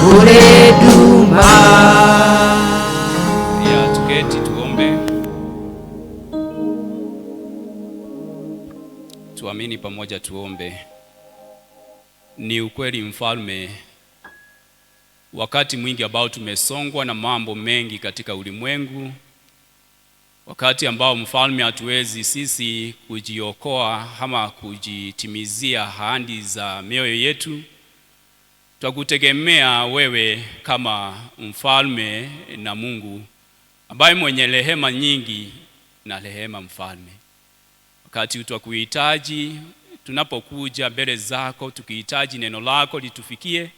Kũrĩ nduma. Ya tuketi tuombe. Tuamini pamoja tuombe. Ni ukweli mfalme, wakati mwingi ambao tumesongwa na mambo mengi katika ulimwengu, wakati ambao mfalme hatuwezi sisi kujiokoa ama kujitimizia ahadi za mioyo yetu, twakutegemea wewe kama mfalme na Mungu ambaye mwenye rehema nyingi na rehema mfalme. Wakati twakuhitaji, tunapokuja mbele zako tukihitaji neno lako litufikie,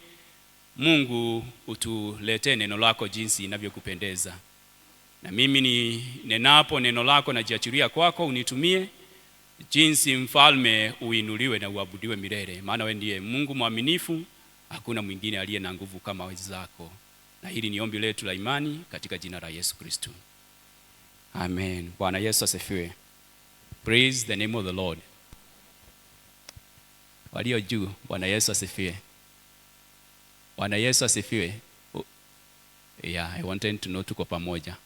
Mungu utuletee neno lako jinsi inavyokupendeza. Na mimi ni nenapo neno lako najiachilia kwako, unitumie jinsi mfalme uinuliwe na uabudiwe milele, maana wewe ndiye Mungu mwaminifu, hakuna mwingine aliye na nguvu kama zako. Na hili ni ombi letu la imani katika jina la Yesu Kristo. Amen. Bwana Yesu asifiwe. Praise the name of the Lord. Walio juu, Bwana Yesu asifiwe. Bwana Yesu asifiwe. Yeah, I wanted to know tuko pamoja.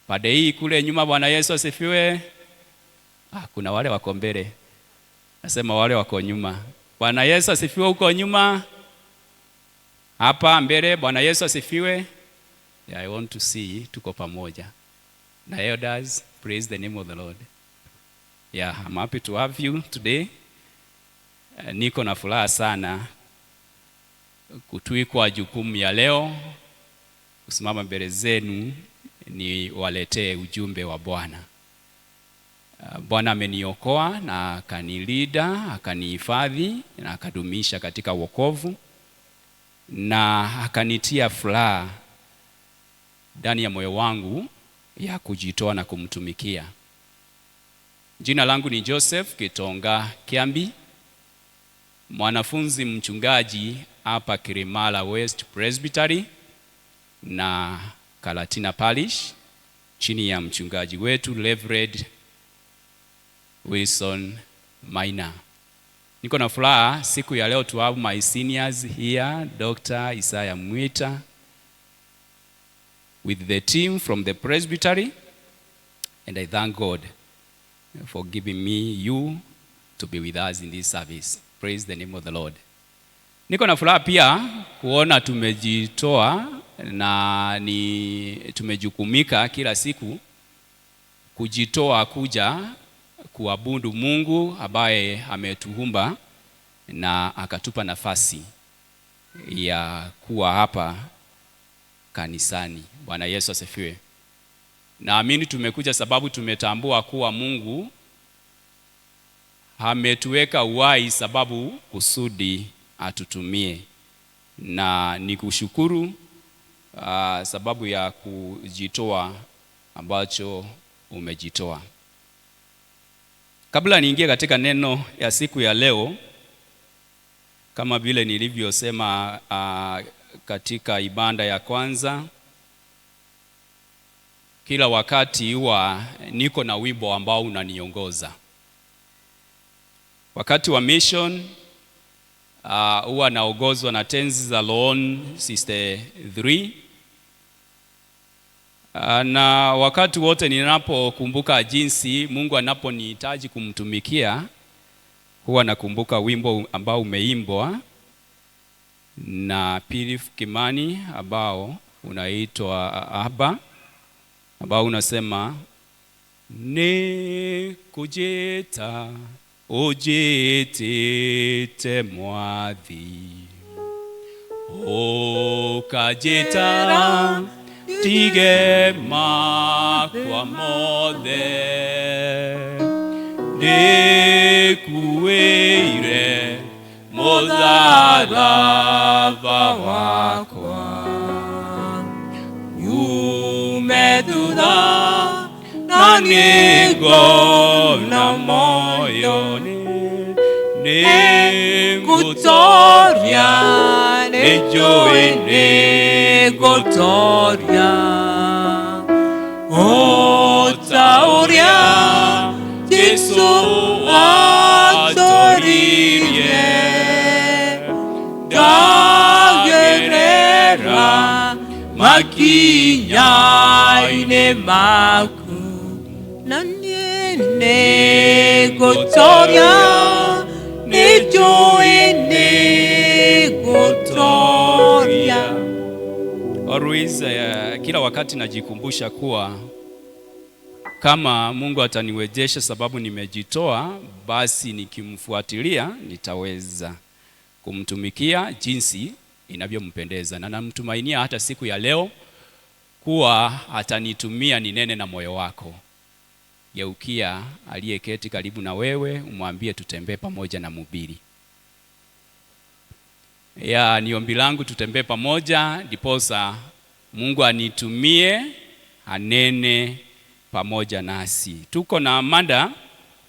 Pande hii kule nyuma, Bwana Yesu asifiwe. Ah, kuna wale wako mbele. Nasema wale wako nyuma. Bwana Yesu asifiwe huko nyuma. Hapa mbele, Bwana Yesu asifiwe. Yeah, I want to see tuko pamoja. Na elders, praise the name of the Lord. Yeah, I'm happy to have you today. Niko na furaha sana kutwikwa jukumu ya leo kusimama mbele zenu ni waletee ujumbe wa Bwana. Bwana ameniokoa na akanilinda, akanihifadhi na akadumisha katika wokovu na akanitia furaha ndani ya moyo wangu ya kujitoa na kumtumikia. Jina langu ni Joseph Kitonga Kiambi, mwanafunzi mchungaji hapa Kirimala West Presbytery na Karatina Parish chini ya mchungaji wetu Reverend Wilson Maina. Niko na furaha siku ya leo to have my seniors here, Dr. Isaiah Mwita with the team from the presbytery, and I thank God for giving me you to be with us in this service. Praise the name of the Lord. Niko na furaha pia kuona tumejitoa na ni tumejukumika kila siku kujitoa kuja kuabudu Mungu ambaye ametuumba na akatupa nafasi ya kuwa hapa kanisani. Bwana Yesu asifiwe. Naamini tumekuja sababu tumetambua kuwa Mungu ametuweka uhai sababu kusudi atutumie, na nikushukuru sababu ya kujitoa ambacho umejitoa. Kabla niingie katika neno ya siku ya leo, kama vile nilivyosema katika ibada ya kwanza, kila wakati huwa niko na wimbo ambao unaniongoza. Wakati wa mission huwa naongozwa na tenzi za Loan 63. Na wakati wote ninapokumbuka jinsi Mungu anaponihitaji kumtumikia, huwa nakumbuka wimbo ambao umeimbwa na Philip Kimani ambao unaitwa Abba, ambao unasema ni kujita ujitite mwathi ukajita tige makwa mothe ndikuwĩire mũtharaba wakwa ume thutha na nĩngona moyo nĩngũtoria nĩnjũĩ nĩngũtoria o ta ũrĩa Jesũ atoririe ndagererio. Makinya-inĩ maku na niĩ nĩngũtoria, nĩnjũĩ nĩngũtoria. Always, kila wakati najikumbusha kuwa kama Mungu ataniwezesha sababu nimejitoa, basi nikimfuatilia nitaweza kumtumikia jinsi inavyompendeza, na namtumainia hata siku ya leo kuwa atanitumia ninene na moyo wako. Geukia aliyeketi karibu na wewe, umwambie tutembee pamoja na mhubiri. Ya, ni ombi langu tutembee pamoja, ndiposa Mungu anitumie anene pamoja nasi. Tuko na mada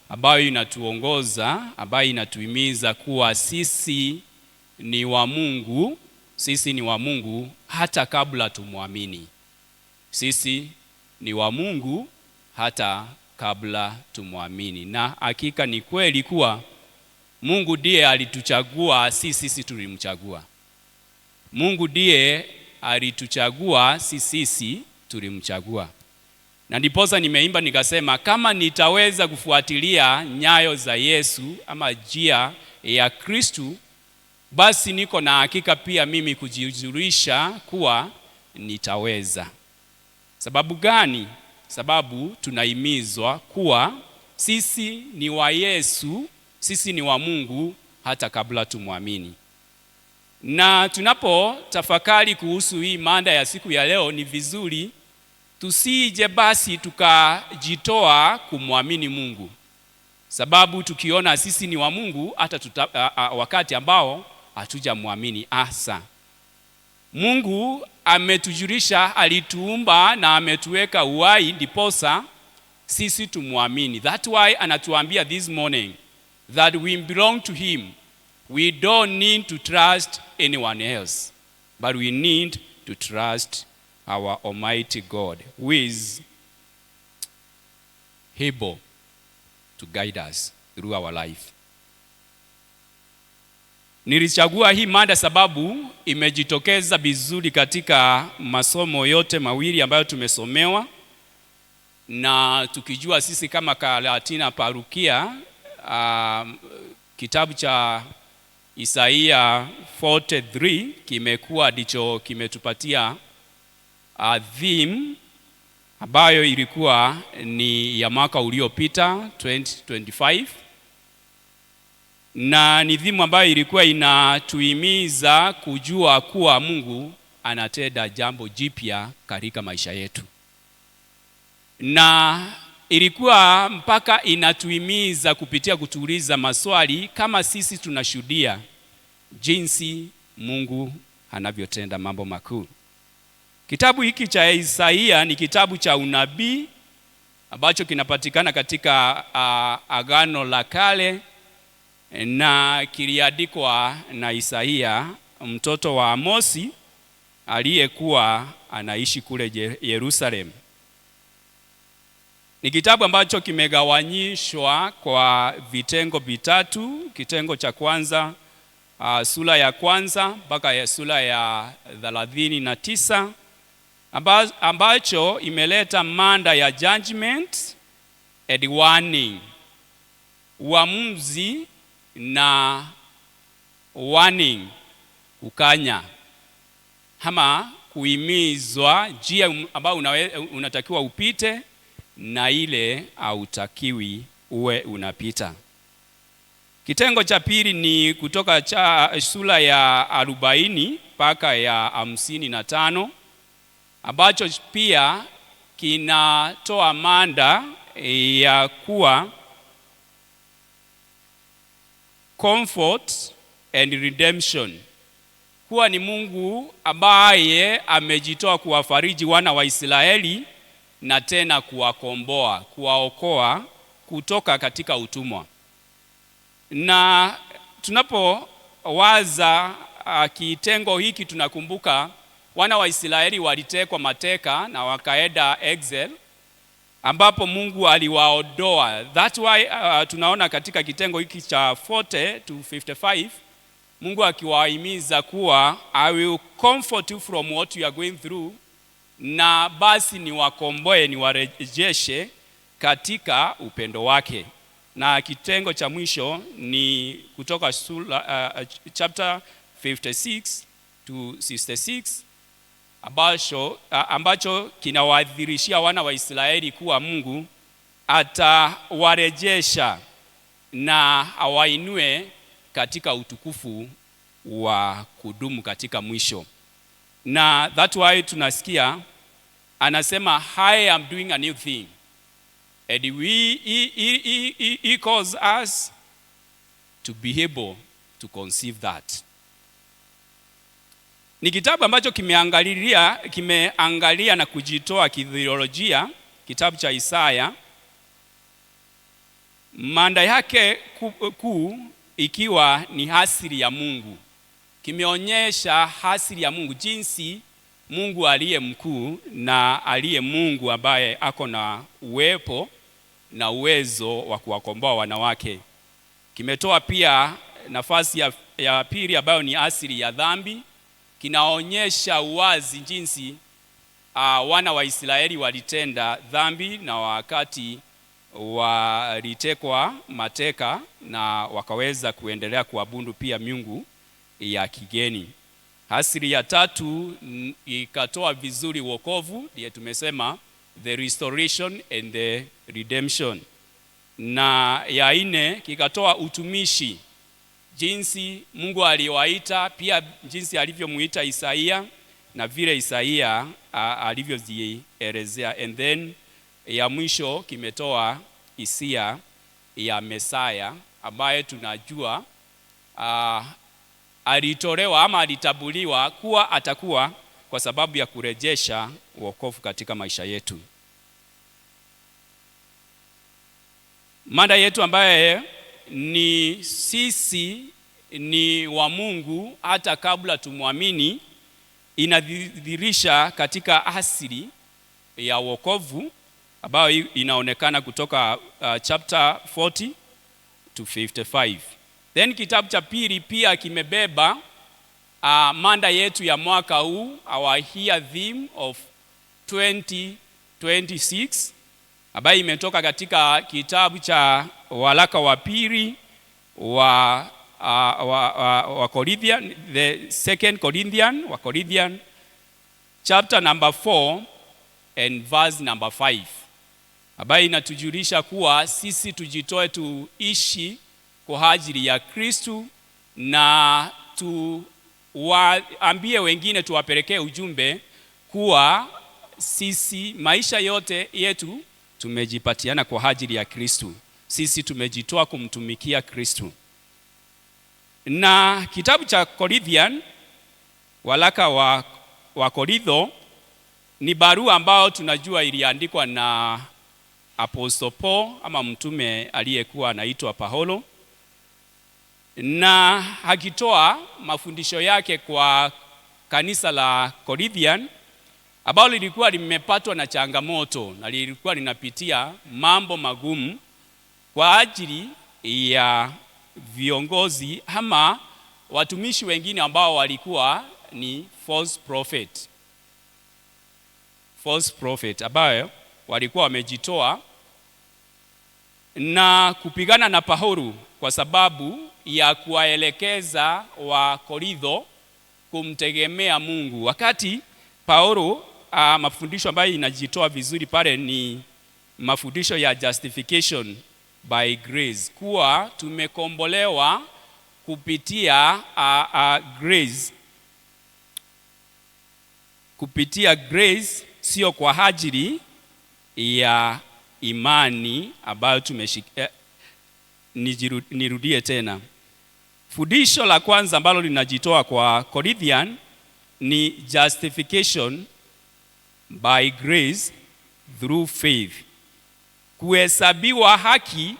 ambayo inatuongoza, ambayo inatuhimiza kuwa sisi ni wa Mungu, sisi ni wa Mungu hata kabla tumwamini. Sisi ni wa Mungu hata kabla tumwamini. Na hakika ni kweli kuwa Mungu ndiye alituchagua, si sisi tulimchagua. Mungu ndiye alituchagua, si sisi tulimchagua. Na ndiposa nimeimba nikasema, kama nitaweza kufuatilia nyayo za Yesu ama njia ya Kristu, basi niko na hakika pia mimi kujijulisha kuwa nitaweza. Sababu gani? Sababu tunahimizwa kuwa sisi ni wa Yesu, sisi ni wa Mungu hata kabla tumwamini. Na tunapo tafakari kuhusu hii mada ya siku ya leo, ni vizuri tusije basi tukajitoa kumwamini Mungu, sababu tukiona sisi ni wa Mungu hata wakati ambao hatujamwamini. Asa Mungu ametujulisha, alituumba na ametuweka uhai ndiposa sisi tumwamini. That's why anatuambia this morning that we belong to him. We don't need to trust anyone else, but we need to trust our Almighty God, who is able to guide us through our life. Nilichagua hii mada sababu imejitokeza vizuri katika masomo yote mawili ambayo tumesomewa, na tukijua sisi kama Karatina Parukia, kitabu cha Isaia 43 kimekuwa ndicho kimetupatia theme ambayo ilikuwa ni ya mwaka uliopita 2025, na ni theme ambayo ilikuwa inatuhimiza kujua kuwa Mungu anatenda jambo jipya katika maisha yetu, na ilikuwa mpaka inatuhimiza kupitia kutuuliza maswali kama sisi tunashuhudia jinsi Mungu anavyotenda mambo makuu. Kitabu hiki cha Isaia ni kitabu cha unabii ambacho kinapatikana katika Agano la Kale, na kiliandikwa na Isaia mtoto wa Amosi aliyekuwa anaishi kule Yerusalemu. Ni kitabu ambacho kimegawanyishwa kwa vitengo vitatu. Kitengo cha kwanza, sura ya kwanza mpaka ya sura ya 39, ambacho imeleta mada ya judgment and warning, uamuzi na warning, kukanya ama kuhimizwa njia ambayo unatakiwa upite na ile hautakiwi uwe unapita. Kitengo cha pili ni kutoka cha sura ya 40 mpaka ya 55, ambacho pia kinatoa mada ya kuwa comfort and redemption, kuwa ni Mungu ambaye amejitoa kuwafariji wana wa Israeli na tena kuwakomboa, kuwaokoa kutoka katika utumwa. Na tunapowaza kitengo hiki tunakumbuka wana wa Israeli walitekwa mateka na wakaenda exile, ambapo Mungu aliwaondoa. That's why tunaona katika kitengo hiki cha 40 to 55 Mungu akiwahimiza kuwa I will comfort you from what you are going through na basi niwakomboe, niwarejeshe katika upendo wake. Na kitengo cha mwisho ni kutoka sura, chapter 56 to 66 ambacho kinawadhihirishia wana wa Israeli kuwa Mungu atawarejesha na awainue katika utukufu wa kudumu katika mwisho. Na that why tunasikia anasema, "I am doing a new thing." And he calls us to be able to conceive that. Ni kitabu ambacho kimeangalia na kujitoa kithiolojia, kitabu cha Isaya. Mada yake kuu ikiwa ni asili ya Mungu. Kimeonyesha asili ya Mungu, jinsi Mungu aliye mkuu na aliye Mungu ambaye ako na uwepo na uwezo wa kuwakomboa wanawake. Kimetoa pia nafasi ya pili ambayo ni asili ya dhambi. Kinaonyesha uwazi jinsi wana wa Israeli walitenda dhambi na wakati walitekwa mateka na wakaweza kuendelea kuabudu pia miungu ya kigeni. Asili ya tatu ikatoa vizuri wokovu, ndiye tumesema the restoration and the redemption. Na ya nne kikatoa utumishi, jinsi Mungu aliwaita, pia jinsi alivyomuita Isaia na vile Isaia alivyozielezea. And then ya mwisho kimetoa hisia ya Mesaya ambaye tunajua alitolewa ama alitabuliwa kuwa atakuwa kwa sababu ya kurejesha wokovu katika maisha yetu. Mada yetu ambaye ni sisi ni wa Mungu hata kabla tumwamini, inadhihirisha katika asili ya wokovu ambayo inaonekana kutoka chapter 40 to 55. Then kitabu cha pili pia kimebeba mada yetu ya mwaka huu, our year theme of 2026, ambayo imetoka katika kitabu cha waraka wa pili wa Corinthian, the second Corinthian, wa Corinthian chapter number 4 and verse number 5, ambayo inatujulisha kuwa sisi tujitoe tuishi kwa ajili ya Kristu na tuwaambie wengine, tuwapelekee ujumbe kuwa sisi maisha yote yetu tumejipatiana kwa ajili ya Kristu. Sisi tumejitoa kumtumikia Kristu. Na kitabu cha Corinthian, waraka wa Korintho, ni barua ambayo tunajua iliandikwa na Apostle Paul ama mtume aliyekuwa anaitwa Paulo, na akitoa mafundisho yake kwa kanisa la Corinthian ambalo lilikuwa limepatwa na changamoto na lilikuwa linapitia mambo magumu kwa ajili ya viongozi ama watumishi wengine ambao walikuwa ni false prophet. False prophet ambayo walikuwa wamejitoa na kupigana na Paulo kwa sababu ya kuwaelekeza wa Korintho kumtegemea Mungu. Wakati Paulo mafundisho ambayo inajitoa vizuri pale ni mafundisho ya justification by grace, kuwa tumekombolewa kupitia grace, kupitia grace, sio kwa ajili ya imani ambayo tumeshika. Nirudie tena, fundisho la kwanza ambalo linajitoa kwa Corinthian ni justification by grace through faith, kuhesabiwa haki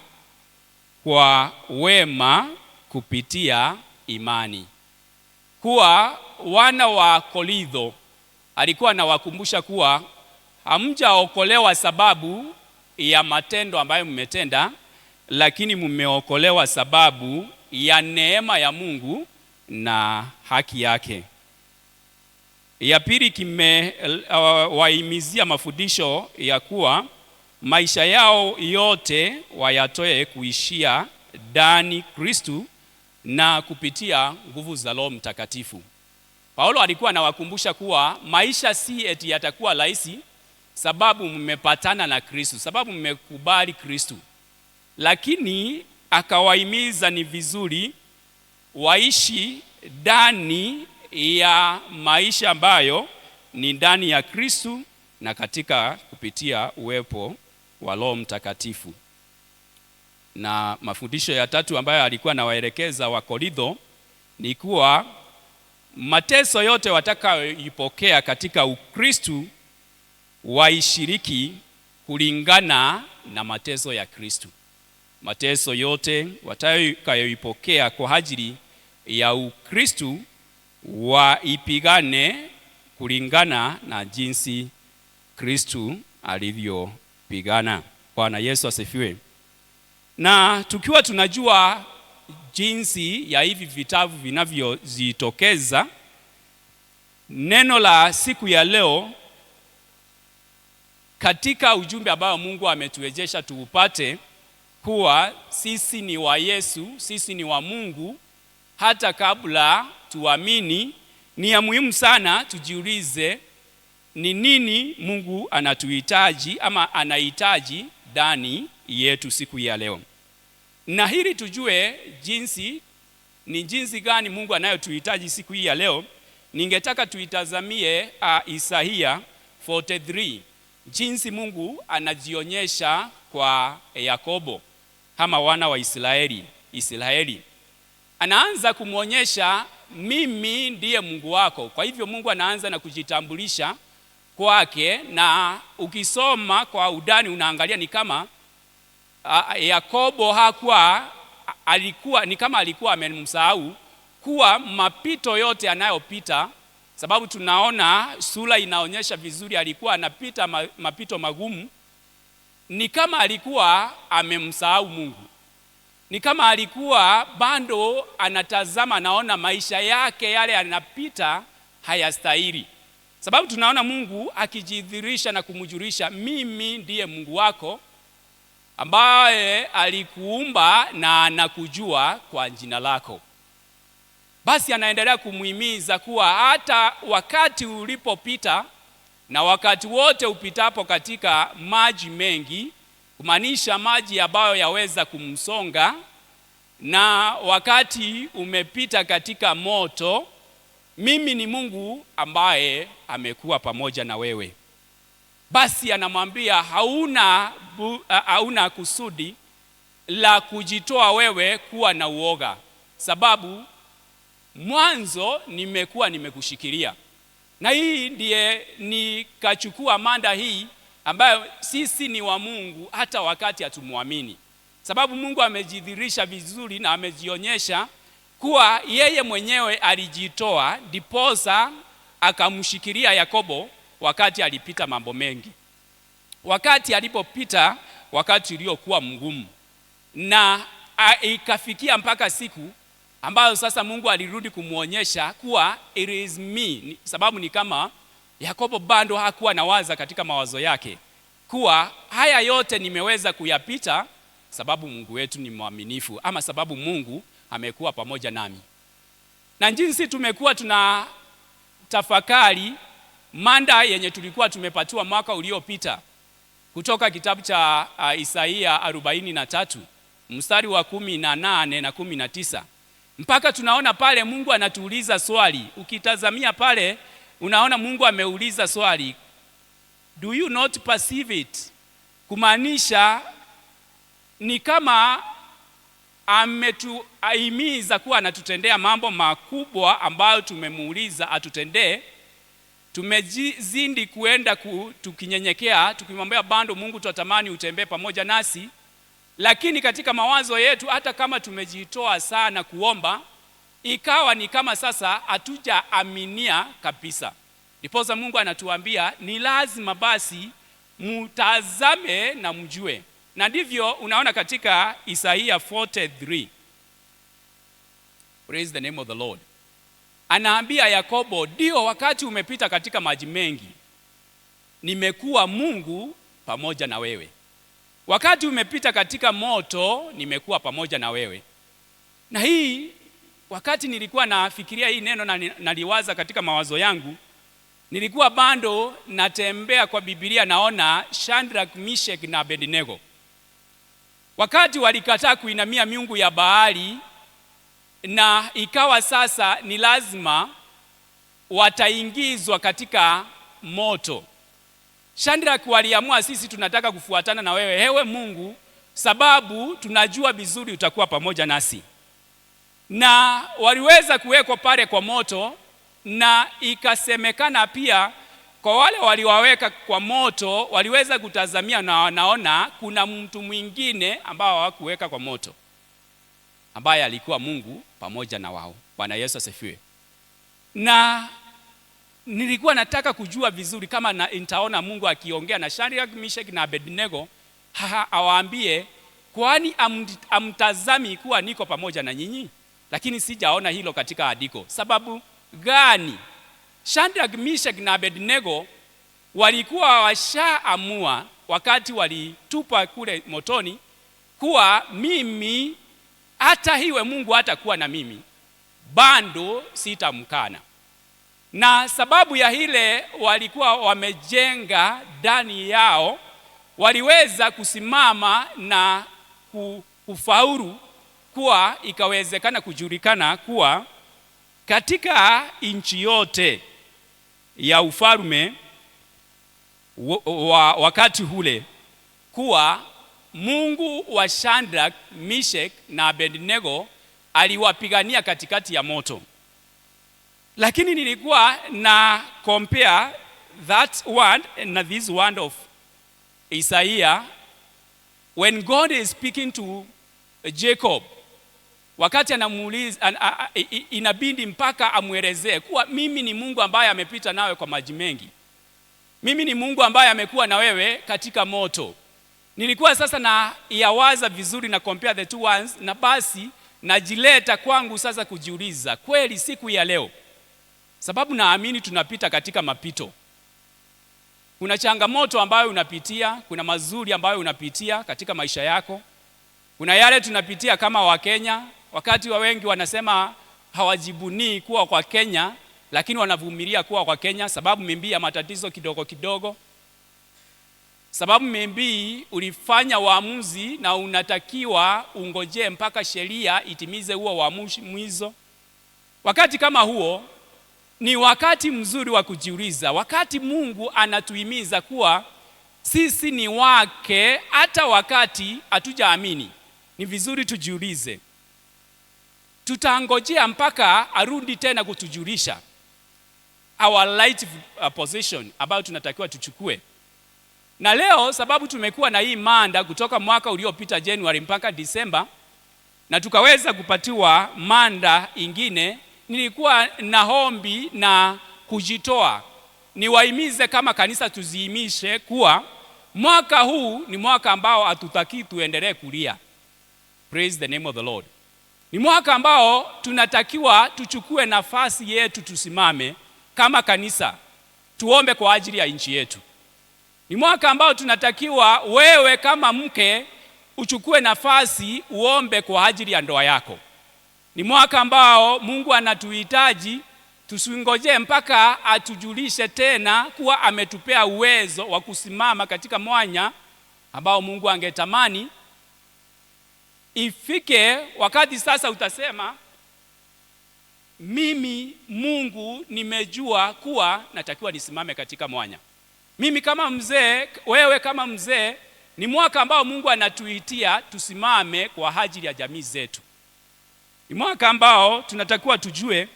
kwa wema kupitia imani. Kuwa wana wa Korintho alikuwa anawakumbusha kuwa hamjaokolewa sababu ya matendo ambayo mmetenda, lakini mmeokolewa sababu ya neema ya Mungu na haki yake. Ya pili kimewahimizia mafundisho ya kuwa maisha yao yote wayatoe kuishia ndani Kristu na kupitia nguvu za Roho Mtakatifu. Paulo alikuwa anawakumbusha kuwa maisha si eti yatakuwa rahisi sababu mmepatana na Kristu, sababu mmekubali Kristu, lakini akawahimiza ni vizuri waishi ndani ya maisha ambayo ni ndani ya Kristu na katika kupitia uwepo wa Roho Mtakatifu. Na mafundisho ya tatu ambayo alikuwa anawaelekeza Wakorintho ni kuwa mateso yote watakayoipokea katika Ukristu waishiriki kulingana na mateso ya Kristu. Mateso yote watakayoipokea kwa ajili ya Ukristu waipigane kulingana na jinsi Kristu alivyopigana. Bwana Yesu asifiwe. Na tukiwa tunajua jinsi ya hivi vitabu vinavyojitokeza, neno la siku ya leo katika ujumbe ambao Mungu ametuwezesha tuupate, kuwa sisi ni wa Yesu, sisi ni wa Mungu hata kabla tuamini, ni ya muhimu sana tujiulize ni nini Mungu anatuhitaji ama anahitaji ndani yetu siku ya leo. Na hili tujue jinsi ni jinsi gani Mungu anayotuhitaji siku hii ya leo, ningetaka tuitazamie Isaia 43, jinsi Mungu anajionyesha kwa Yakobo kama wana wa Israeli. Israeli anaanza kumwonyesha mimi ndiye Mungu wako. Kwa hivyo Mungu anaanza na kujitambulisha kwake, na ukisoma kwa undani unaangalia ni kama Yakobo hakuwa alikuwa ni kama alikuwa amemsahau kuwa mapito yote anayopita, sababu tunaona sura inaonyesha vizuri alikuwa anapita mapito magumu, ni kama alikuwa amemsahau Mungu, ni kama alikuwa bado anatazama, anaona maisha yake yale anapita hayastahili, sababu tunaona Mungu akijidhihirisha na kumjulisha, mimi ndiye Mungu wako ambaye alikuumba na anakujua kwa jina lako. Basi anaendelea kumuhimiza kuwa hata wakati ulipopita na wakati wote upitapo katika maji mengi, kumaanisha maji ambayo yaweza kumsonga, na wakati umepita katika moto, mimi ni Mungu ambaye amekuwa pamoja na wewe. Basi anamwambia hauna kusudi la kujitoa wewe kuwa na uoga, sababu mwanzo nimekuwa nimekushikilia. Na hii ndiye nikachukua mada hii ambayo sisi ni wa Mungu hata wakati hatumuamini, sababu Mungu amejidhihirisha vizuri na amejionyesha kuwa yeye mwenyewe alijitoa, ndiposa akamshikilia Yakobo wakati alipita mambo mengi, wakati alipopita wakati uliokuwa mgumu, na ikafikia mpaka siku ambayo sasa Mungu alirudi kumuonyesha kuwa it is me. Sababu ni kama Yakobo bado hakuwa nawaza katika mawazo yake kuwa haya yote nimeweza kuyapita sababu Mungu wetu ni mwaminifu, ama sababu Mungu amekuwa pamoja nami. Na jinsi tumekuwa tuna tafakari mada yenye tulikuwa tumepatiwa mwaka uliopita kutoka kitabu cha Isaia 43 mstari wa 18 na 19, mpaka tunaona pale Mungu anatuuliza swali. Ukitazamia pale unaona Mungu ameuliza swali, do you not perceive it? Kumaanisha ni kama ametuhimiza kuwa anatutendea mambo makubwa ambayo tumemuuliza atutendee. Tumezidi kuenda tukinyenyekea, tukimwambia bado Mungu tutatamani utembee pamoja nasi, lakini katika mawazo yetu hata kama tumejitoa sana kuomba, ikawa ni kama sasa hatujaaminia kabisa. Ndiposa Mungu anatuambia ni lazima basi mutazame na mjue. Na ndivyo unaona katika Isaia 43. Praise the name of the Lord. Anaambia Yakobo, ndio wakati umepita katika maji mengi, nimekuwa Mungu pamoja na wewe. Wakati umepita katika moto, nimekuwa pamoja na wewe. Na hii wakati nilikuwa nafikiria hii neno na naliwaza katika mawazo yangu, nilikuwa bado natembea kwa Biblia, naona Shadrach, Meshach na Abednego wakati walikataa kuinamia miungu ya Baali, na ikawa sasa ni lazima wataingizwa katika moto. Shadrach waliamua, sisi tunataka kufuatana na wewe, hewe Mungu, sababu tunajua vizuri utakuwa pamoja nasi. Na waliweza kuwekwa pale kwa moto, na ikasemekana pia kwa wale waliwaweka kwa moto waliweza kutazamia na wanaona kuna mtu mwingine ambao hawakuweka kwa moto, ambaye alikuwa Mungu pamoja na wao. Bwana Yesu asifiwe. Na nilikuwa nataka kujua vizuri kama nitaona Mungu akiongea na Shadrach, Meshach na Abednego, awaambie, kwani amtazami kuwa niko pamoja na nyinyi? Lakini sijaona hilo katika andiko. Sababu gani? Shadrach, Meshach na Abednego walikuwa washaamua wakati walitupa kule motoni kuwa mimi hata hiwe Mungu hatakuwa na mimi, bado sitamkana. Na sababu ya hile walikuwa wamejenga ndani yao, waliweza kusimama na kufaulu kuwa ikawezekana kujulikana kuwa katika nchi yote ya ufalme wa wakati ule kuwa Mungu wa Shadrach, Meshach na Abednego aliwapigania katikati ya moto. Lakini nilikuwa na compare that one na this one of Isaiah when God is speaking to Jacob. Wakati anamuuliza, inabidi mpaka amuelezee kuwa mimi ni Mungu ambaye amepita nawe kwa maji mengi. Mimi ni Mungu ambaye amekuwa na wewe katika moto. Nilikuwa sasa na yawaza vizuri na compare the two ones, na basi najileta kwangu sasa kujiuliza kweli siku ya leo, sababu naamini tunapita katika mapito. Kuna changamoto ambayo unapitia, kuna mazuri ambayo unapitia katika maisha yako. Kuna yale tunapitia kama Wakenya, wakati wa wengi wanasema hawajibunii kuwa kwa Kenya, lakini wanavumilia kuwa kwa Kenya sababu mimbi ya matatizo kidogo kidogo. Sababu mimbi ulifanya uamuzi na unatakiwa ungojee mpaka sheria itimize huo uamuzi. Wakati kama huo ni wakati mzuri wa kujiuliza, wakati Mungu anatuhimiza kuwa sisi ni wake hata wakati hatujaamini. Ni vizuri tujiulize. Tutangojea mpaka arudi tena kutujulisha our right position ambayo tunatakiwa tuchukue. Na leo sababu tumekuwa na hii mada kutoka mwaka uliopita January mpaka December, na tukaweza kupatiwa mada ingine, nilikuwa na hombi na kujitoa niwahimize kama kanisa tuziimishe kuwa mwaka huu ni mwaka ambao hatutaki tuendelee kulia. Praise the name of the Lord. Ni mwaka ambao tunatakiwa tuchukue nafasi yetu, tusimame kama kanisa, tuombe kwa ajili ya nchi yetu. Ni mwaka ambao tunatakiwa wewe kama mke uchukue nafasi uombe kwa ajili ya ndoa yako. Ni mwaka ambao Mungu anatuhitaji tusingoje mpaka atujulishe tena kuwa ametupea uwezo wa kusimama katika mwanya ambao Mungu angetamani ifike wakati sasa utasema, mimi Mungu nimejua kuwa natakiwa nisimame katika mwanya. Mimi kama mzee, wewe kama mzee, ni mwaka ambao Mungu anatuitia tusimame kwa ajili ya jamii zetu. Ni mwaka ambao tunatakiwa tujue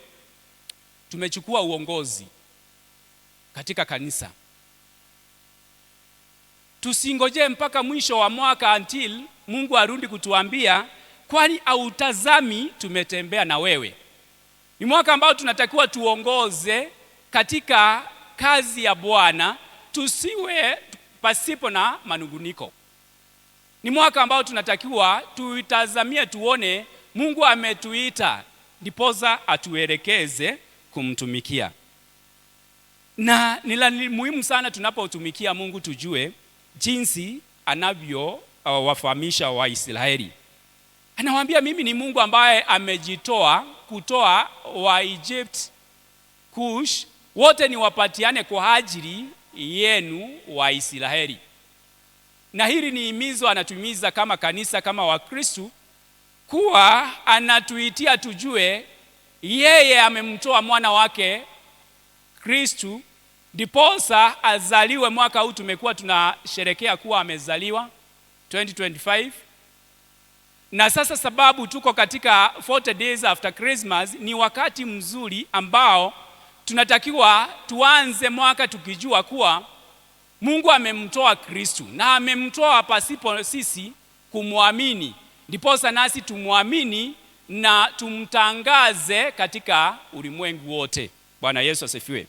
tumechukua uongozi katika kanisa. Tusingoje mpaka mwisho wa mwaka until Mungu arudi kutuambia, kwani hautazami tumetembea na wewe. Ni mwaka ambao tunatakiwa tuongoze katika kazi ya Bwana, tusiwe pasipo na manunguniko. Ni mwaka ambao tunatakiwa tuitazamie, tuone Mungu ametuita, ndiposa atuelekeze kumtumikia. Na ni muhimu sana tunapotumikia Mungu tujue jinsi anavyo wafahamisha Waisraeli. Anawaambia, mimi ni Mungu ambaye amejitoa kutoa wa Egypt, Kush, wote niwapatiane kwa ajili yenu Waisraeli. Na hili ni himizo anatuhimiza kama kanisa, kama Wakristo, kuwa anatuitia tujue yeye amemtoa mwana wake Kristo ndiposa azaliwe. Mwaka huu tumekuwa tunasherekea kuwa amezaliwa 2025. Na sasa sababu tuko katika 40 days after Christmas, ni wakati mzuri ambao tunatakiwa tuanze mwaka tukijua kuwa Mungu amemtoa Kristo, na amemtoa pasipo sisi kumwamini, ndiposa nasi tumwamini na tumtangaze katika ulimwengu wote. Bwana Yesu asifiwe.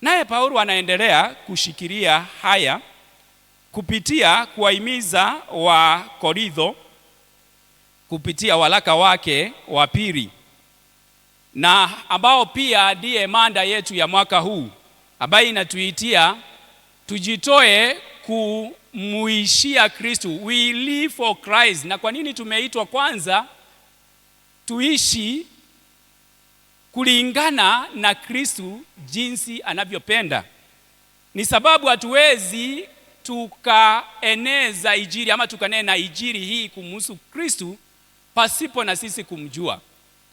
Naye Paulo anaendelea kushikilia haya kupitia kuwahimiza wa Korintho kupitia waraka wake wa pili, na ambao pia ndiye mada yetu ya mwaka huu, ambayo inatuitia tujitoe kumuishia Kristo, we live for Christ. Na kwa nini tumeitwa kwanza tuishi kulingana na Kristo jinsi anavyopenda? Ni sababu hatuwezi tukaeneza injili ama tukanena injili hii kumhusu Kristo pasipo na sisi kumjua.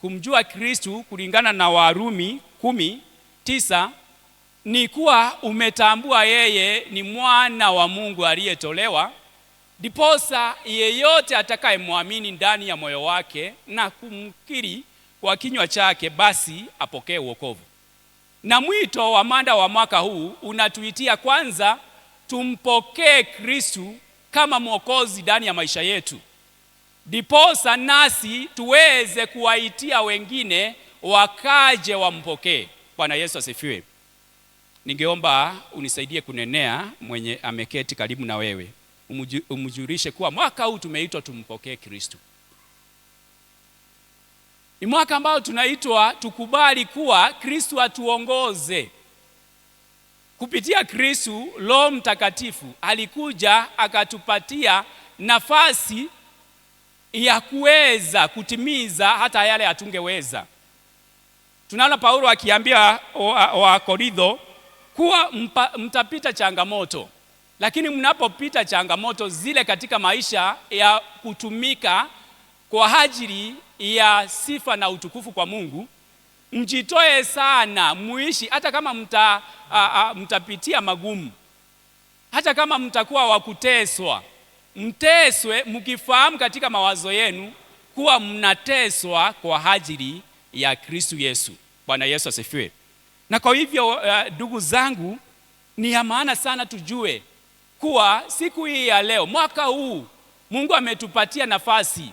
Kumjua Kristo kulingana na Warumi 10:9 ni kuwa umetambua yeye ni mwana wa Mungu aliyetolewa, ndiposa yeyote atakayemwamini ndani ya moyo wake na kumkiri kwa kinywa chake, basi apokee wokovu. Na mwito wa mada wa mwaka huu unatuitia kwanza tumpokee Kristo kama mwokozi ndani ya maisha yetu, ndiposa nasi tuweze kuwaitia wengine wakaje wampokee. Bwana Yesu asifiwe. Ningeomba unisaidie kunenea mwenye ameketi karibu na wewe, umjulishe kuwa mwaka huu tumeitwa tumpokee Kristo. Ni mwaka ambao tunaitwa tukubali kuwa Kristo atuongoze. Kupitia Kristo, Roho Mtakatifu alikuja akatupatia nafasi ya kuweza kutimiza hata yale hatungeweza. Tunaona Paulo akiambia wa Korintho kuwa mtapita changamoto, lakini mnapopita changamoto zile katika maisha ya kutumika kwa ajili ya sifa na utukufu kwa Mungu, mjitoe sana, muishi hata kama mtapitia magumu, hata kama mtakuwa wa kuteswa, mteswe mkifahamu katika mawazo yenu kuwa mnateswa kwa ajili ya Kristo Yesu. Bwana Yesu asifiwe. Na kwa hivyo ndugu zangu, ni ya maana sana tujue kuwa siku hii ya leo, mwaka huu, Mungu ametupatia nafasi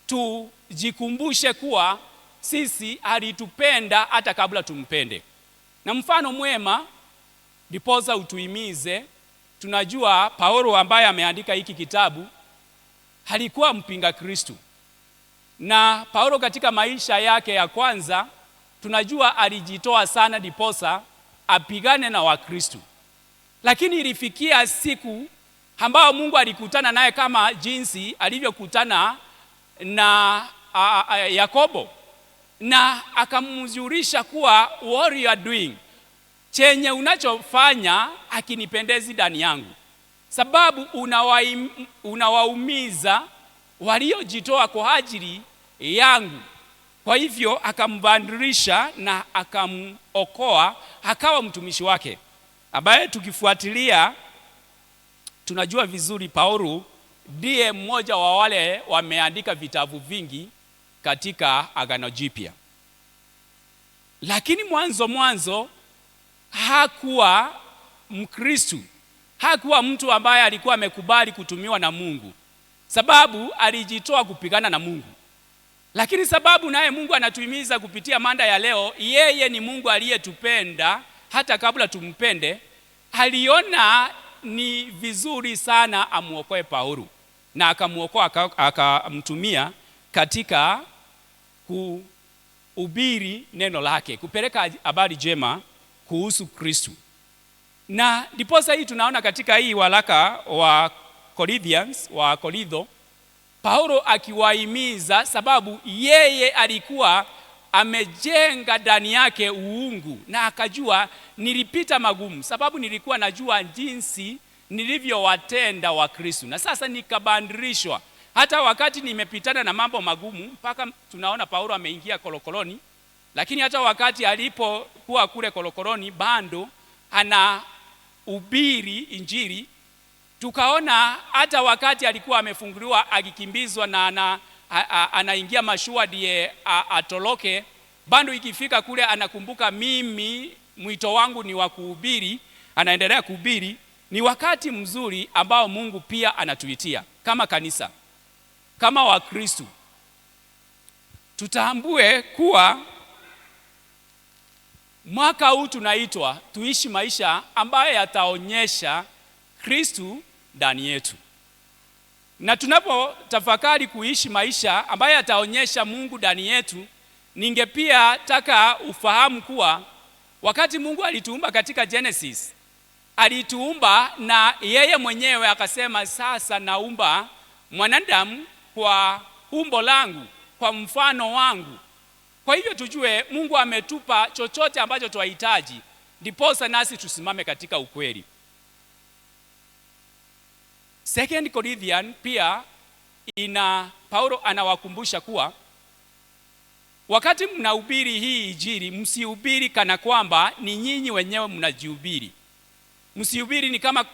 tujikumbushe kuwa sisi alitupenda hata kabla tumpende. Na mfano mwema ndiposa utuhimize. Tunajua Paulo ambaye ameandika hiki kitabu alikuwa mpinga Kristo. Na Paulo katika maisha yake ya kwanza tunajua alijitoa sana ndiposa apigane na Wakristo. Lakini ilifikia siku ambao Mungu alikutana naye kama jinsi alivyokutana na Yakobo, na akamzurisha kuwa what you are doing, chenye unachofanya hakinipendezi ndani yangu, sababu unawaumiza waliojitoa kwa ajili yangu. Kwa hivyo akambadilisha na akamuokoa, akawa mtumishi wake, ambaye tukifuatilia tunajua vizuri Paulo ndiye mmoja wa wale wameandika vitabu vingi katika Agano Jipya. Lakini mwanzo hakuwa Mkristo, hakuwa mtu ambaye alikuwa amekubali kutumiwa na Mungu, sababu alijitoa kupigana na Mungu. Lakini sababu naye Mungu anatuhimiza kupitia mada ya leo, yeye ni Mungu aliyetupenda hata kabla tumpende. Aliona ni vizuri sana amuokoe Paulo, na akamuokoa, akamtumia katika kuhubiri neno lake, kupeleka habari njema kuhusu Kristo. Na ndiposa hii tunaona katika hii waraka wa Corinthians, wa Korintho, Paulo akiwahimiza, sababu yeye alikuwa amejenga ndani yake uungu na akajua nilipita magumu, sababu nilikuwa najua jinsi nilivyowatenda wa Kristo, na sasa nikabadilishwa. Hata wakati nimepitana na mambo magumu, mpaka tunaona Paulo ameingia korokoroni, lakini hata wakati alipokuwa kule korokoroni bado anahubiri Injili. Tukaona hata wakati alikuwa amefunguliwa akikimbizwa na anaingia mashua ndiye atoroke, bado ikifika kule anakumbuka, mimi mwito wangu ni wa kuhubiri, anaendelea kuhubiri. Ni wakati mzuri ambao Mungu pia anatuitia kama kanisa, kama Wakristo, tutambue kuwa mwaka huu tunaitwa tuishi maisha ambayo yataonyesha Kristo ndani yetu. Na tunapotafakari kuishi maisha ambayo yataonyesha Mungu ndani yetu, ningepia taka ufahamu kuwa wakati Mungu alituumba katika Genesis, alituumba na yeye mwenyewe akasema, sasa naumba mwanadamu kwa umbo langu, kwa mfano wangu. Kwa hivyo tujue Mungu ametupa chochote ambacho twahitaji, ndiposa nasi tusimame katika ukweli. Second Corinthians pia ina Paulo anawakumbusha kuwa wakati mnahubiri hii Injili, msihubiri kana kwamba ni nyinyi wenyewe mnajihubiri. Msihubiri ni kama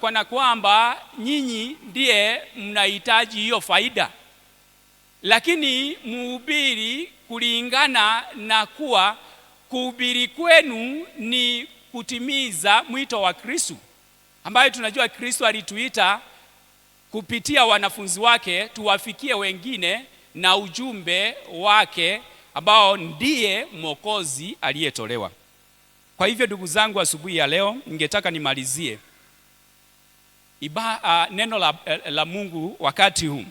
kana kwamba nyinyi ndiye mnahitaji hiyo faida, lakini muhubiri kulingana na kuwa kuhubiri kwenu ni kutimiza mwito wa Kristo, ambayo tunajua Kristo alituita kupitia wanafunzi wake tuwafikie wengine na ujumbe wake ambao ndiye Mwokozi aliyetolewa. Kwa hivyo ndugu zangu, asubuhi ya leo ningetaka nimalizie neno la Mungu wakati huu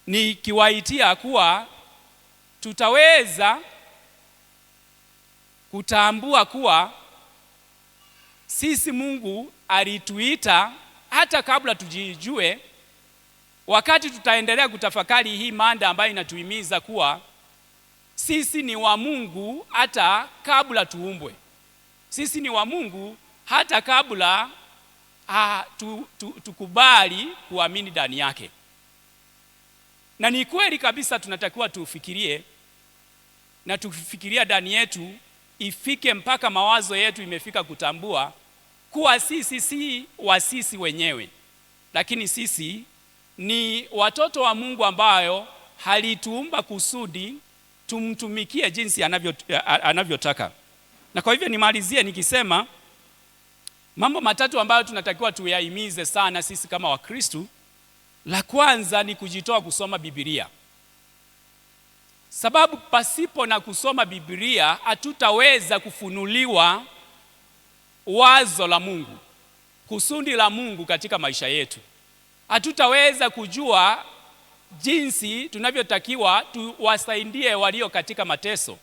nikiwaitia kuwa tutaweza kutambua kuwa sisi Mungu alituita hata kabla tujijue. Wakati tutaendelea kutafakari hii mada ambayo inatuhimiza kuwa sisi ni wa Mungu hata kabla tuumbwe, sisi ni wa Mungu hata kabla tukubali kuamini ndani yake. Na ni kweli kabisa, tunatakiwa tufikirie na tufikiria ndani yetu, ifike mpaka mawazo yetu imefika kutambua kuwa sisi si wa sisi wenyewe, lakini sisi ni watoto wa Mungu ambayo halituumba kusudi tumtumikie jinsi anavyotaka. Na kwa hivyo nimalizie nikisema mambo matatu ambayo tunatakiwa tuyahimize sana sisi kama Wakristo. La kwanza ni kujitoa kusoma Biblia, sababu pasipo na kusoma Biblia hatutaweza kufunuliwa wazo la Mungu, kusudi la Mungu katika maisha yetu. Hatutaweza kujua jinsi tunavyotakiwa tuwasaidie walio katika mateso.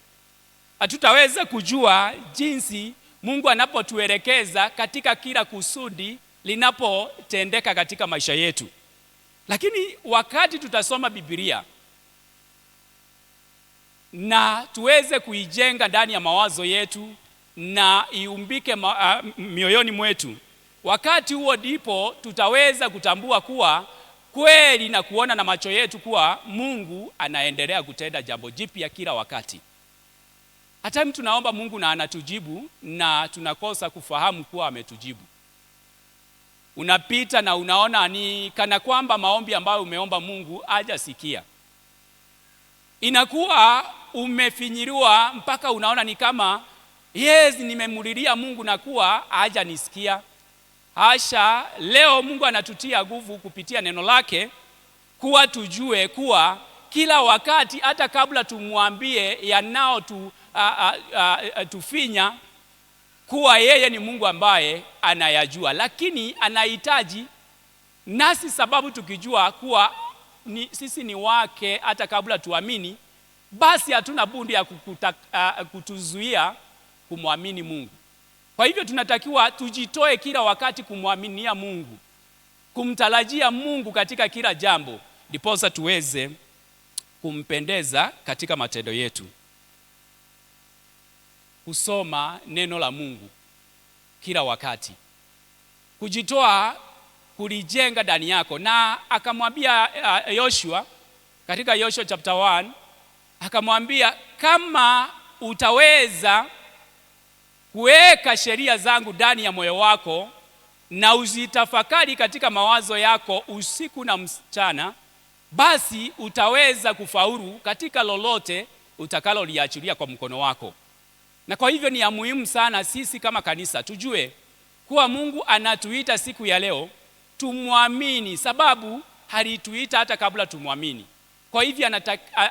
Hatutaweza kujua jinsi Mungu anapotuelekeza katika kila kusudi linapotendeka katika maisha yetu. Lakini wakati tutasoma Biblia na tuweze kuijenga ndani ya mawazo yetu na iumbike mioyoni mwetu, wakati huo ndipo tutaweza kutambua kuwa kweli na kuona na macho yetu kuwa Mungu anaendelea kutenda jambo jipya kila wakati. Hata mtu tunaomba Mungu na anatujibu na tunakosa kufahamu kuwa ametujibu. Unapita na unaona ni kana kwamba maombi ambayo umeomba Mungu hajasikia. Inakuwa umefinyiliwa mpaka unaona ni kama yes, nimemulilia Mungu na kuwa hajanisikia. Hasha, leo Mungu anatutia nguvu kupitia neno lake kuwa tujue kuwa kila wakati hata kabla tumwambie yanao tufinya kuwa yeye ni Mungu ambaye anayajua, lakini anahitaji nasi, sababu tukijua kuwa sisi ni wake hata kabla tuamini, basi hatuna budi ya kutuzuia kumwamini Mungu. Kwa hivyo tunatakiwa tujitoe kila wakati kumwaminia Mungu, kumtarajia Mungu katika kila jambo, ndiposa tuweze kumpendeza katika matendo yetu. Kusoma neno la Mungu kila wakati, kujitoa kulijenga ndani yako. Na akamwambia Yoshua katika Yoshua chapter 1, akamwambia kama utaweza kuweka sheria zangu ndani ya moyo wako na uzitafakari katika mawazo yako usiku na mchana, basi utaweza kufaulu katika lolote utakaloliachilia kwa mkono wako. Na kwa hivyo ni ya muhimu sana sisi kama kanisa tujue kuwa Mungu anatuita siku ya leo tumwamini, sababu halituita hata kabla tumwamini. Kwa hivyo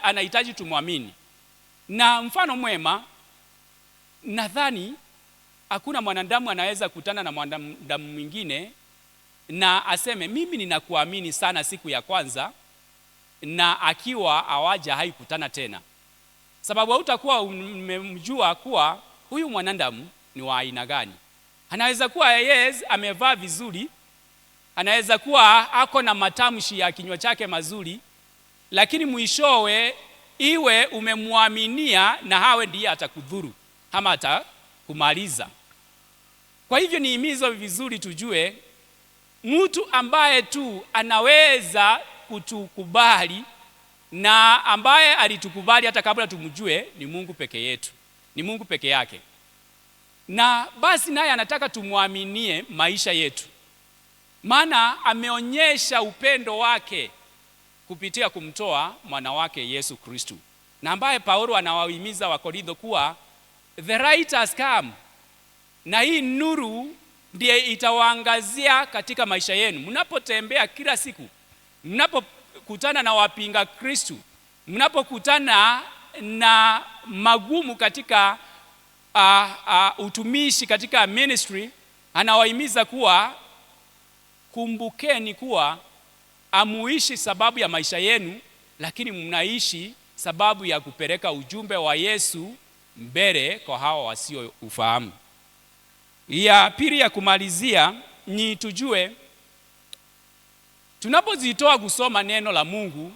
anahitaji tumwamini. Na mfano mwema, nadhani hakuna mwanadamu anaweza kutana na mwanadamu mwingine na aseme mimi ninakuamini sana siku ya kwanza, na akiwa hawaja haikutana tena, sababu hautakuwa umemjua kuwa huyu mwanadamu ni wa aina gani. Anaweza kuwa yes, amevaa vizuri, anaweza kuwa ako na matamshi ya kinywa chake mazuri, lakini mwishowe iwe umemwaminia na hawe ndiye atakudhuru ama atakumaliza. Kwa hivyo ni himizo vizuri tujue mtu ambaye tu anaweza kutukubali na ambaye alitukubali hata kabla tumjue ni Mungu peke yetu, ni Mungu peke yake. Na basi naye anataka tumwaminie maisha yetu, maana ameonyesha upendo wake kupitia kumtoa mwana wake Yesu Kristo, na ambaye Paulo anawahimiza Wakorintho kuwa the light has come, na hii nuru ndiye itawaangazia katika maisha yenu mnapotembea kila siku, mnapokutana na wapinga Kristo, mnapokutana na magumu katika utumishi, katika ministry. Anawahimiza kuwa kumbukeni kuwa amuishi sababu ya maisha yenu, lakini mnaishi sababu ya kupeleka ujumbe wa Yesu mbele kwa hawa wasio ufahamu. Ya pili ya kumalizia ni tujue tunapozitoa kusoma neno la Mungu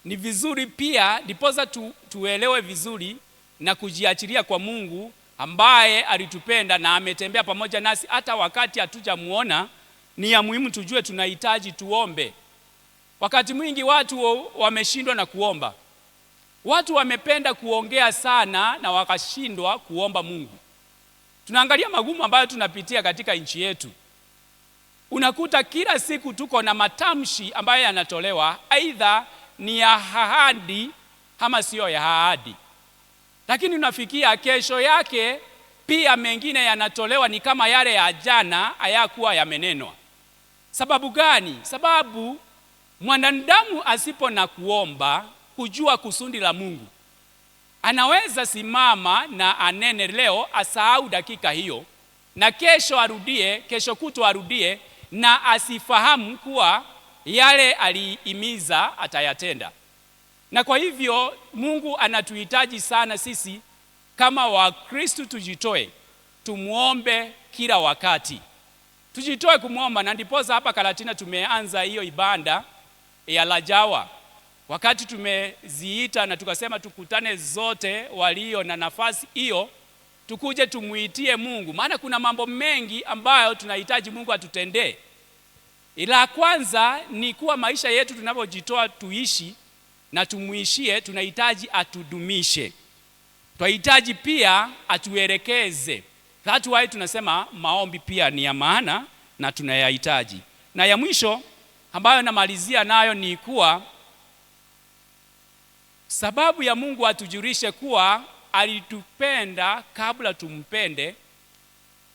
ni vizuri pia ndiposa tuelewe vizuri na kujiachilia kwa Mungu ambaye alitupenda na ametembea pamoja nasi hata wakati hatujamuona. Ni ya muhimu tujue tunahitaji tuombe. Wakati mwingi watu wameshindwa na kuomba. Watu wamependa kuongea sana na wakashindwa kuomba Mungu. Tunaangalia magumu ambayo tunapitia katika nchi yetu. Unakuta kila siku tuko na matamshi ambayo yanatolewa, aidha ni ya ahadi ama sio ya ahadi. Lakini unafikia kesho yake pia mengine yanatolewa ni kama yale ya jana hayakuwa yamenenwa. Sababu gani? Sababu mwanadamu asipo na kuomba, kujua kusudi la Mungu, anaweza simama na anene leo, asahau dakika hiyo, na kesho arudie, kesho kutwa arudie, na asifahamu kuwa yale aliimiza atayatenda. Na kwa hivyo Mungu anatuhitaji sana sisi kama Wakristo tujitoe, tumuombe kila wakati. Tujitoe kumuomba, na ndiposa hapa Karatina tumeanza hiyo ibada ya Lajawa. Wakati tumeziita na tukasema tukutane zote walio na nafasi hiyo, tukuje tumuitie Mungu, maana kuna mambo mengi ambayo tunahitaji Mungu atutendee. Ila kwanza ni kuwa maisha yetu tunapojitoa tuishi na tumuishie, tunahitaji atudumishe. Tunahitaji pia atuelekeze. That's why tunasema maombi pia ni ya maana na tunayahitaji. Na ya mwisho ambayo namalizia nayo ni kuwa sababu ya Mungu atujulishe kuwa alitupenda kabla tumpende,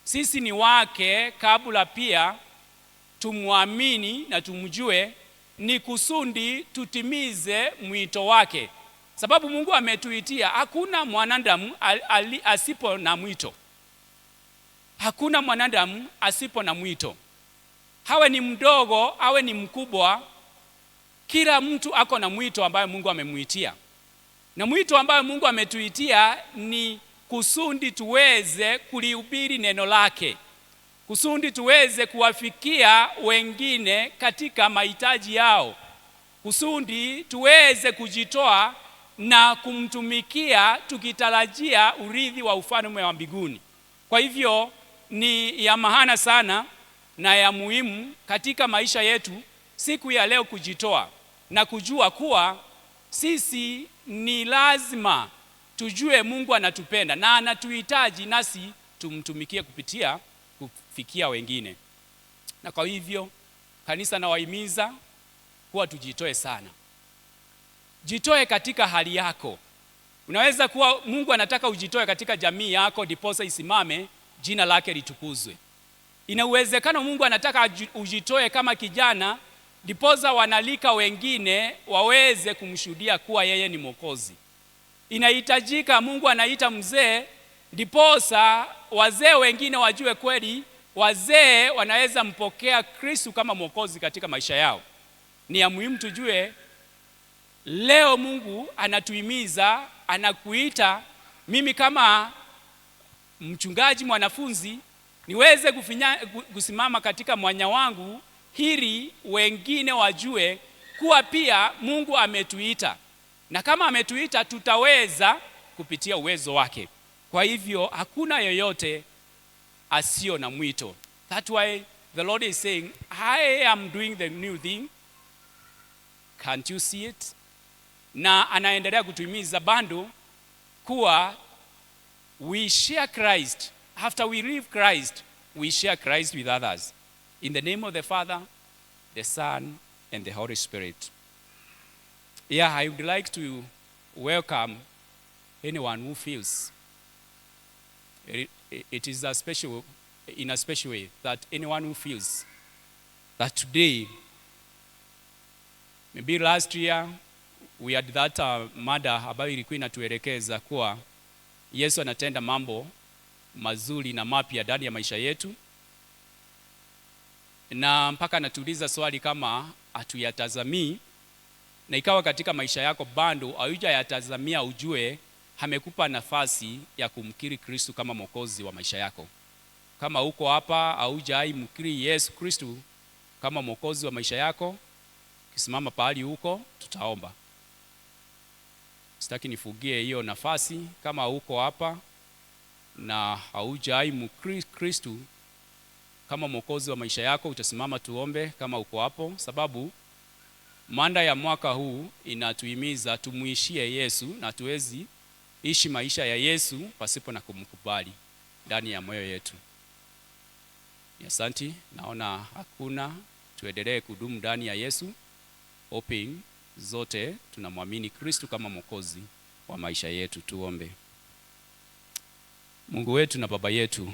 sisi ni wake kabla pia tumuamini na tumjue, ni kusudi tutimize mwito wake. Sababu Mungu ametuitia. Hakuna mwanadamu asipo na mwito. Hakuna mwanadamu asipo na mwito. Hawe ni mdogo, awe ni mkubwa, kila mtu ako na mwito ambayo Mungu amemuitia. Na mwito ambayo Mungu ametuitia ni kusudi tuweze kulihubiri neno lake, kusudi tuweze kuwafikia wengine katika mahitaji yao, kusudi tuweze kujitoa na kumtumikia tukitarajia urithi wa ufalme wa mbinguni. Kwa hivyo ni ya maana sana na ya muhimu katika maisha yetu siku ya leo kujitoa na kujua kuwa sisi ni lazima tujue Mungu anatupenda na anatuhitaji, nasi tumtumikie kupitia kufikia wengine. Na kwa hivyo kanisa nawahimiza kuwa tujitoe sana. Jitoe katika hali yako. Unaweza kuwa Mungu anataka ujitoe katika jamii yako ndiposa isimame, jina lake litukuzwe. Ina uwezekano Mungu anataka ujitoe kama kijana ndiposa wanalika wengine waweze kumshuhudia kuwa yeye ni Mwokozi. Inahitajika Mungu anaita mzee ndiposa wazee wengine wajue kweli wazee wanaweza mpokea Kristo kama Mwokozi katika maisha yao. Ni ya muhimu tujue leo Mungu anatuhimiza, anakuita mimi kama mchungaji mwanafunzi niweze kusimama katika mwanya wangu ili wengine wajue kuwa pia Mungu ametuita, na kama ametuita tutaweza kupitia uwezo wake. Kwa hivyo hakuna yoyote asio na mwito. That's why the Lord is saying, I am doing the new thing. Can't you see it? Na anaendelea kutuhimiza bado kuwa we share Christ. After we live Christ, we share Christ with others. In the name of the Father, the Son, and the Holy Spirit. Yeah, I would like to welcome anyone who feels it is a special, in a special way, that anyone who feels that today, maybe last year, we had that mada ambayo ilikuwa inatuelekeza kuwa Yesu anatenda mambo mazuri na mapya ndani ya maisha yetu, na mpaka anatuuliza swali kama hatuyatazamii, na ikawa katika maisha yako bado haujayatazamia, ujue amekupa nafasi ya kumkiri Kristo kama Mwokozi wa maisha yako. Kama uko hapa haujai mkiri Yesu Kristo kama Mwokozi wa maisha yako, kisimama pahali huko, tutaomba. Sitaki nifugie hiyo nafasi. Kama uko hapa na haujai mkiri Kristo kama Mwokozi wa maisha yako, utasimama tuombe kama uko hapo, sababu mada ya mwaka huu inatuhimiza tumuishie Yesu, na tuwezi ishi maisha ya Yesu pasipo na kumkubali ndani ya moyo yetu. Asante, naona hakuna. Tuendelee kudumu ndani ya Yesu, hoping zote tunamwamini Kristo kama Mwokozi wa maisha yetu. Tuombe. Mungu wetu na Baba yetu,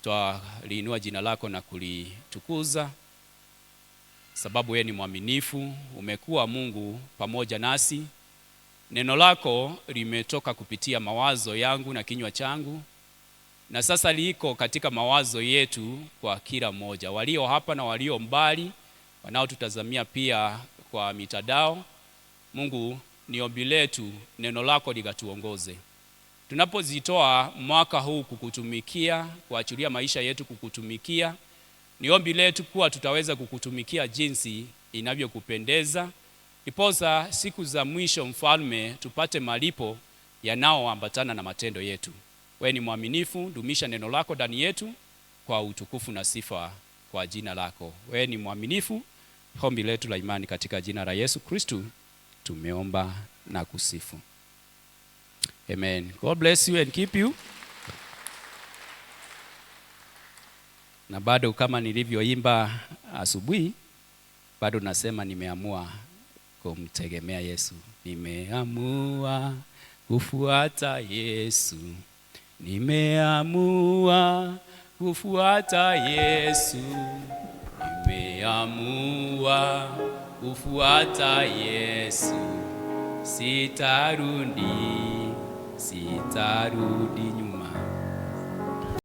twaliinua jina lako na kulitukuza, sababu wewe ni mwaminifu, umekuwa Mungu pamoja nasi. Neno lako limetoka kupitia mawazo yangu na kinywa changu, na sasa liko katika mawazo yetu kwa kila mmoja, walio hapa na walio mbali, wanaotutazamia pia kwa mitandao. Mungu, ni ombi letu neno lako likatuongoze tunapozitoa mwaka huu kukutumikia, kuachilia maisha yetu kukutumikia. Ni ombi letu kuwa tutaweza kukutumikia jinsi inavyokupendeza, ndiposa siku za mwisho, Mfalme, tupate malipo yanayoambatana na matendo yetu. Wewe ni mwaminifu, dumisha neno lako ndani yetu kwa utukufu na sifa kwa jina lako. Wewe ni mwaminifu. Ombi letu la imani katika jina la Yesu Kristu tumeomba na kusifu. Amen. God bless you and keep you. Na bado kama nilivyoimba asubuhi, bado nasema nimeamua kumtegemea Yesu. Nimeamua kufuata Yesu. Nimeamua kufuata Yesu. Nimeamua kufuata Yesu. Sitarudi, sitarudi nyuma.